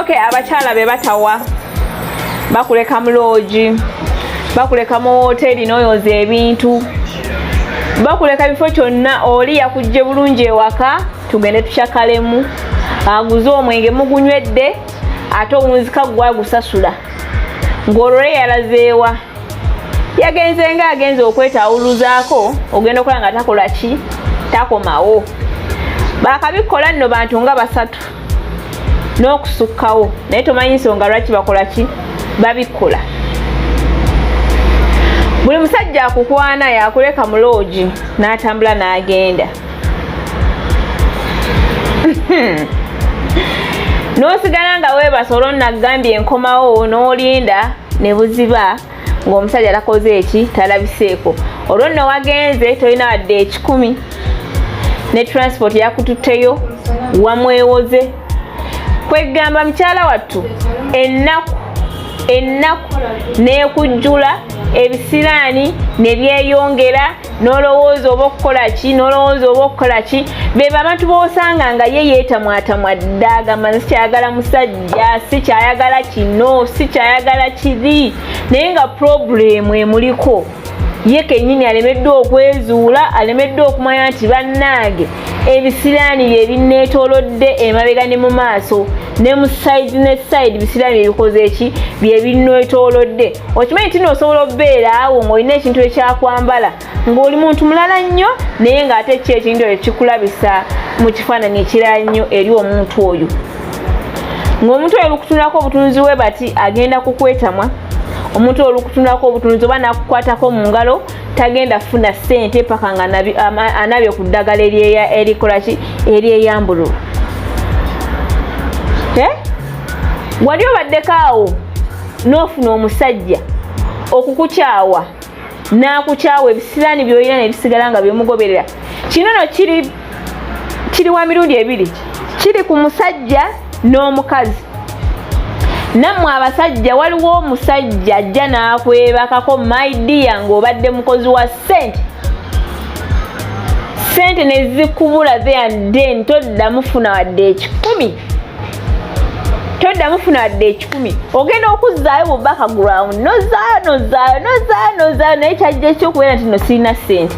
Okay, abakyala be batawa, bakuleka mu loogi, bakuleka mu woteeri n'oyoza ebintu, bakuleka bifo kyonna. Oli yakujje bulungi ewaka, tugende tukyakalemu, aguze omwenge mugunywedde, ate owunzika gwagusasula ng'olwo yalazeewa, yagenze nga agenze okwetawuluzaako, ogenda okola nga takola ki, takomawo. Bakabikola nno bantu nga basatu n'okusukkawo, naye tomanyi nsonga lwaki bakola ki, babikola. Buli musajja akukwana yakuleka mu loogi n'atambula n'agenda, n'osigala nga weebasa. Olwo nagambye enkomawo, n'olinda ne buziba ng'omusajja takoze eki, talabiseeko. Olwo nno wagenze tolina wadde 100, ne transport yakututteyo, wamwewoze. Kwegamba mukyala wattu ennaku ennaku n'ekujjula, ebisiraani ne byeyongera, n'olowooza oba okukola ki, n'olowooza oba okukola ki. Beba abantu b'osanga nga ye yeetamwatamwa dda, agamba sikyayagala musajja, sikyayagala kino, sikyayagala kiri, naye nga problem emuliko ye kennyini alemeddwa okwezuula, alemeddwa okumanya nti bannange ebisiraani bye binneetoolodde emabega ne mu maaso ne mu side ne side, bisiraani byebikoze eki, bye binneetoolodde. Okimanyi nti noosobola okubeera awo ng'olina ekintu ekyakwambala ng'oli muntu mulala nnyo, naye ng'ate ki ekintu ekyo kikulabisa mu kifaananyi ekirala nnyo eri omuntu oyo, ng'omuntu oyo olukutunulako obutunzi we bati agenda kukwetamwa. Omuntu oyo olukutunulako obutunzi oba nakukwatako mu ngalo, tagenda kufuna ssente paka nga anabye ku ddagala erikola ki, eryeyambulula. Wali obaddeko awo n'ofuna omusajja okukukyawa n'akukyawa, ebisiraani by'olina nebisigala nga byemugoberera? Kino no kiri wa mirundi ebiri, kiri ku musajja n'omukazi. Nammwe abasajja, waliwo omusajja ajja n'akwebakako, my dear, ng'obadde mukozi wa ssente, ssente ne zikubula there and then, toddamu funa wadde 100, toddamu funa wadde 100. Ogenda okuzzaayo mu background, nozaayo, nozaayo, nozaayo, nozaayo, naye kyajja ekyokubeera nti no sirina ssente.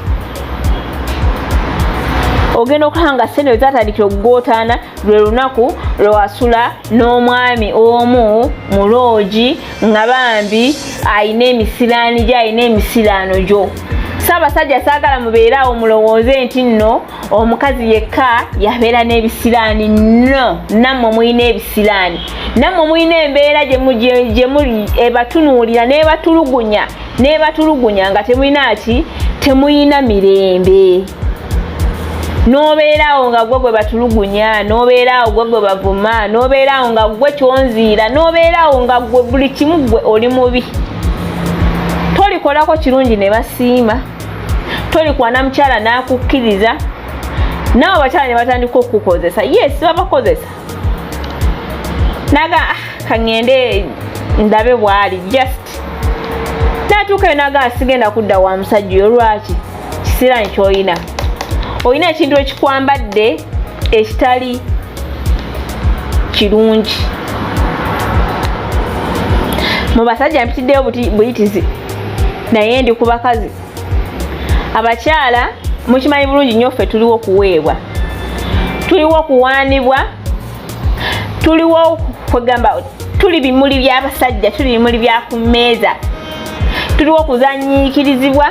Ogenda okulaba nga ssente we zatandikira okugootaana lwe lunaku lwe wasula n'omwami omu mu loogi nga bambi ayina emisiraani gye, ayina emisiraano gyo. Saabasajja, saagala mubeere awo mulowooze nti nno omukazi yekka yabeera n'ebisiraani. No, nammwe mulina ebisiraani, nammwe mulina embeera gye muli ebatunuulira n'ebatulugunya n'ebatulugunya nga temulina ki, temulina mirembe. N'obeeraawo nga gwe gwe batulugunya, n'obeeraawo gwe gwe bavuma, n'obeeraawo nga gwe kyonziira, n'obeeraawo nga gwe buli kimu gwe oli mubi. Tolikolako kirungi ne basiima, tolikwana mukyala n'akukkiriza, naawe abakyala ne batandika okukukozesa. Yes, babakozesa. Naga, ah, kaŋŋende ndabe bw'ali. Just natuukayo naga, sigenda kudda wa musajja oyo. Lwaki? Kisiraani kyolina, olina ekintu ekikwambadde ekitali kirungi. Mu basajja mpitiddeyo buyitizi, naye ndi ku bakazi. Abakyala mukimanyi bulungi nnyo, ffe tuliwo okuweebwa, tuliwo okuwaanibwa, tuliwo kwegamba tuli bimuli by'abasajja, tuli bimuli bya ku mmeeza, tuliwo okuzanyiikirizibwa.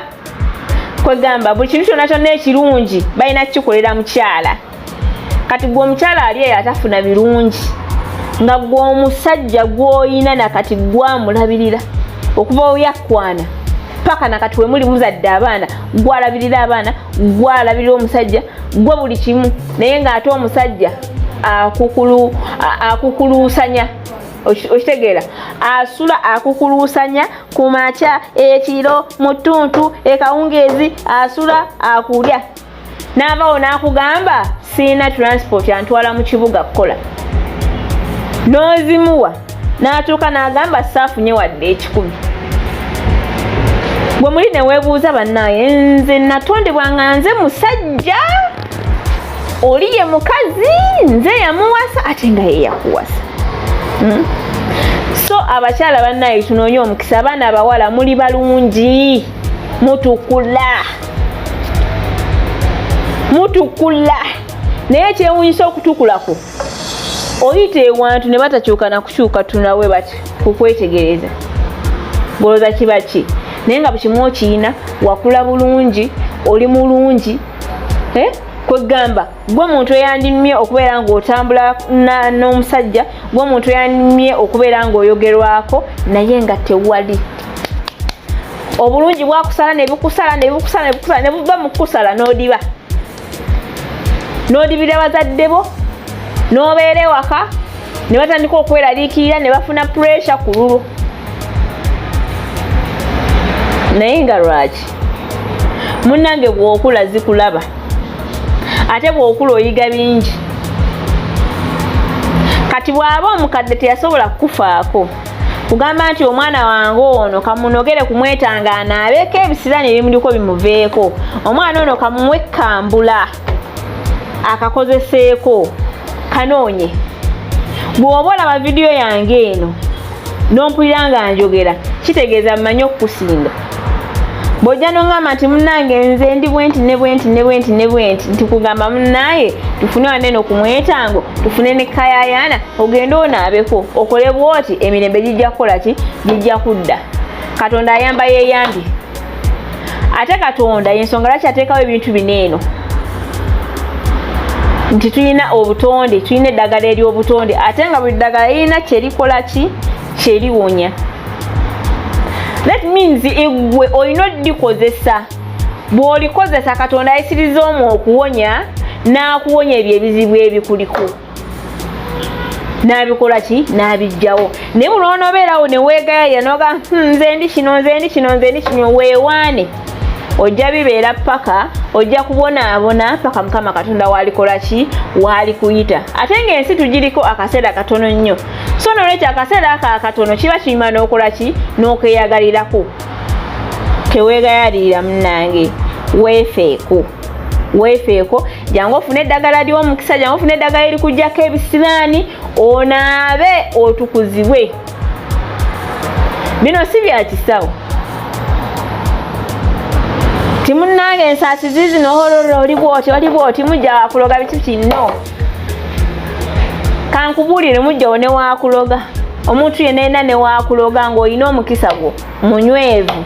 Kwegamba buli kintu kyonna kyonna ekirungi balina kukikolera mukyala. Kati gwe omukyala ali eyo atafuna birungi, nga gwe omusajja gw'oyina nakati gwamulabirira okuva oyakwana paka nakati wemuli muzadde abaana, gwalabirira abaana, gwalabirira omusajja, gwe buli kimu, naye ng'ate omusajja akukuluusanya. Okitegeera? Asula akukuluusanya ku makya, ekiro, mu ttuntu, ekawungeezi, asula akulya, n'avaawo n'akugamba siina transport antwala mu kibuga kukola, n'ozimuwa, n'atuuka n'agamba saafunye wadde 100. Bwe muli ne weebuuza, bannaaye, nze natondebwa nga nze musajja, oli ye mukazi, nze yamuwasa ate nga ye yakuwasa. So abakyala bannaye, tunoonye omukisa. Abaana abawala muli balungi, mutukula, mutukula, naye kyewunyisa okutukulako oyita ewantu ne batakyuka nakukyuka tunawe bati kukwetegereza, golooza kiba ki, naye nga bukimu okiyina, wakula bulungi, oli mulungi, eh? Kwegamba gwe muntu eyandimye okubeera ng'otambula n'omusajja, gwe muntu eyandimye okubeera ng'oyogerwako, naye nga tewali. Obulungi bwakusala nebukusala nebukusala nebukusala nebuva mu kukusala, n'odiba n'odibira bazadde bo, n'obeera ewaka ne batandika okweraliikirira ne bafuna pressure ku lulwo. Naye nga lwaki, munnange? Bw'okula zikulaba, ate bw'okula oyiga bingi. Kati bw'aba omukadde teyasobola kukufaako kugamba nti omwana wange ono kamunogere kumwetanga anaabeeko ebisiraani ebimuliko bimuveeko, omwana ono kamuwekkambula akakozeseeko, kanoonye. Bw'oba olaba vidiyo yange eno n'ompulira nga njogera, kitegeeza mmanyi okukusinga. Bw'ojja n'oŋŋamba nti munnange, nze ndi bwenti ne bwenti ne bwenti ne bwenti, nti kugamba munnaye tufune wanene ku mwetango, tufune ne kayayaana, ogende onaabeko, okole bwoti, emirembe gijja kukola ki? Gijja kudda. Katonda ayamba yeeyambye. Ate Katonda yensonga lwaki ateekawo ebintu bino eno, nti tulina obutonde, tulina eddagala ery'obutonde, ate nga buli ddagala lirina kyerikola ki, kyerionya. That means eggwe olina oddikozesa. Bw'olikozesa, Katonda ayisiriza omwo okuwonya, n'akuwonya ebyo ebizibu ebikuliko, n'abikola ki, n'abijjawo. Naye buli onoobeerawo ne weegayalira noga, nze ndi kino, nze ndi kino, nze ndi kino," weewaane, ojja bibeera paka ojja kubonaabona paka Mukama Katonda waalikola ki, waalikuyita. Ate ng'ensi tugiriko akaseera katono nnyo, so nolwekyo akaseera ako akatono kiba kinyuma n'okola ki, n'okweyagalirako. Teweegayalirira munnange, weefeeko, weefeeko. Jangu ofune eddagala ly'omukisa, jangu ofune eddagala erikugjako ebisiraani, onaabe otukuzibwe. Bino si bya kisawo timunnange, ensaasi zizino, hololo, oli bwoti, oli bwoti, mujja wakuloga biki kino. Kankubuulire, mujjawo ne wakuloga, omuntu yenna yenna ne wakuloga ng'olina omukisa gwo munywevu,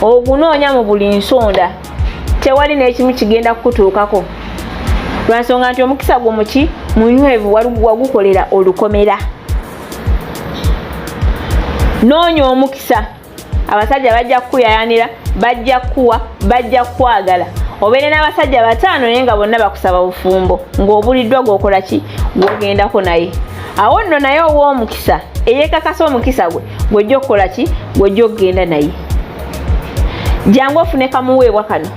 ogunoonya mu buli nsonda, tewali n'ekimu kigenda kukutuukako, lwansonga nti omukisa gwo muki, munywevu, wagukolera olukomera. Noonya omukisa, abasajja bajja kukuyayanira, bajja kukuwa, bajja kukwagala. Obeere n'abasajja bataano, naye nga bonna bakusaba bufumbo, ng'obuliddwa gwokola ki, gwogendako naye. Awo nno naye ow'omukisa eyeekakasa omukisa gwe, gwojja okukola ki, gwojja okugenda naye. Jangu ofune kamuweebwa kano,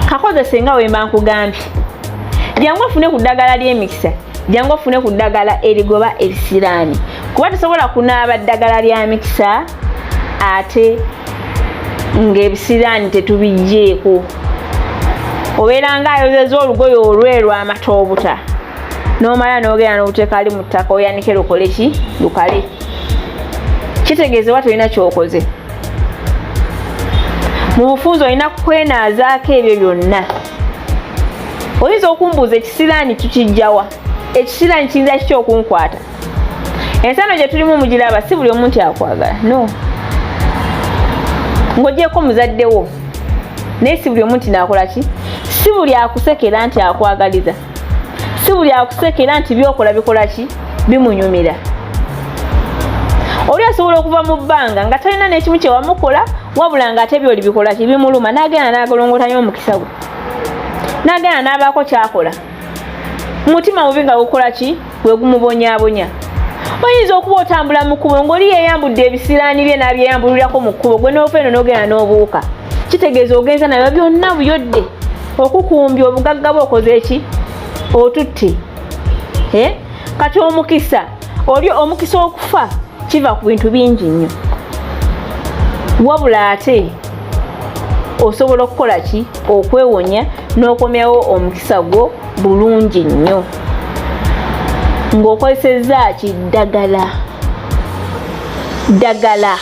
kakozese nga wemba nkugambye. Jangu ofune ku ddagala ly'emikisa, jangu ofune ku ddagala erigoba ebisiraani, kuba tosobola kunaaba ddagala lya mikisa ate ng'ebisiraani tetubijjeeko. Obeera nga ayozeza olugoye olweru amata obuta, n'omala n'ogenda n'obuteeka ali mu ttaka, oyanike lukole ki, lukale. Kitegeeza oba tolina kyokoze mu bufunzi, olina kwenaazaako ebyo byonna. Oyinza okumbuuza, ekisiraani tukijjawa? Ekisiraani kiyinza kitya okunkwata? Ensano gye tulimu mugiraba, si buli omu nti akwagala, no ng'ogyeko muzaddewo, naye si buli omu nti naakola ki, si buli akusekera nti akwagaliza, si buli akusekera nti byokola bikola ki, bimunyumira. Oli asobola okuva mu bbanga nga talina n'ekimu kyewamukola, wabula nga ate byoli bikola ki, bimuluma, n'agenda n'agolongotanyo omukisa gwe, n'agenda n'abaako kyakola, mutima mubi nga gukola ki, gwe gumubonyabonya. Oyinza okuba otambula mu kkubo ng'oli yeeyambudde ebisiraani bye n'abyeyambulirako mu kkubo, gwe n'ova eno n'ogenda n'obuuka. Kitegeeza ogenza nabyo byonna buyodde okukumbya obugagga bwe, okoze eki, otutte. Kati omukisa oli, omukisa okufa kiva ku bintu bingi nnyo, wabula ate osobola okukola ki, okwewonya n'okomyawo omukisa gwo bulungi nnyo. Ng'okozesezza ki? Ddagala. Ddagala,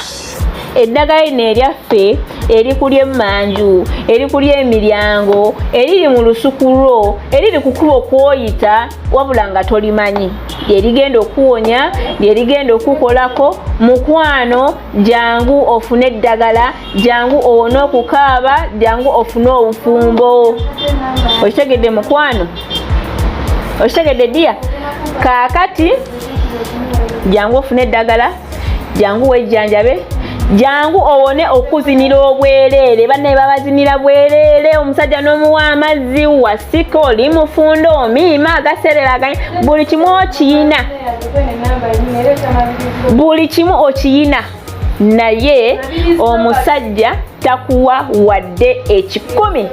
eddagala lino eryaffe erikuli emmanju, erikuli emiryango, eriri mu lusuku lwo, eriri ku kkubo kwoyita wabula nga tolimanyi, lyerigenda okuwonya, lyerigenda okukolako. Mukwano, jangu ofune eddagala, jangu owone okukaaba, jangu ofune obufumbo. Okitegedde, mukwano? Okitegedde, dear? Kaakati jangu ofune eddagala, jangu wejjanjabe, jangu owone okuzinira obwereere. Bannaye babazinira bwereere. Omusajja n'omuwa amazzi, wasika, oli mufunda, omiima, agaserera, buli kimu okiyina, buli kimu okiyina, naye omusajja takuwa wadde 100.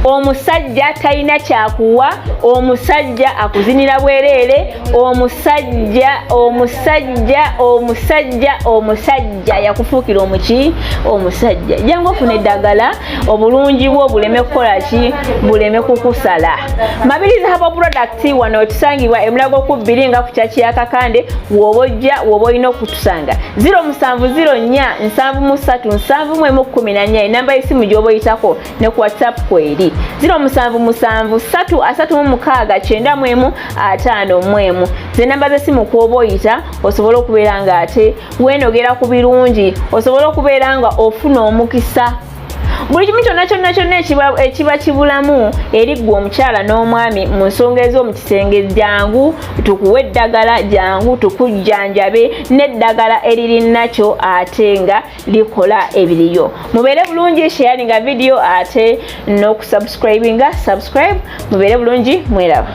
Omusajja talina kyakuwa. Omusajja akuzinira bwereere. Omusajja, omusajja, omusajja, omusajja yakufuukira omuki? Omusajja. Jangu ofuna eddagala, obulungi bwo buleme kukola ki? Buleme kukusala. Mabirizi Herbal Product, wano wetusangibwa Emulago ku bbiri nga ku kyaki ya Kakande. Woba ojja, woba olina okutusanga 0704 73 71 14, enamba y'essimu gy'oba oyitako. Ne ku WhatsApp kweri 077 336 91 51, zenamba z'essimu kwoba oyita, osobole okubeera nga ate weenogera ku birungi, osobole okubeera nga ofuna omukisa. Buli kimu kyonna kyonna kyonna ekiba kibulamu eri ggwe omukyala n'omwami mu nsonga ez'omu kisenge, jangu tukuwe eddagala, jangu tukujjanjabe n'eddagala eriri nakyo ate nga likola ebiriyo. Mubeere bulungi, sharinga video ate n'okusubscribinga, subscribe. Mubeere bulungi, mweraba.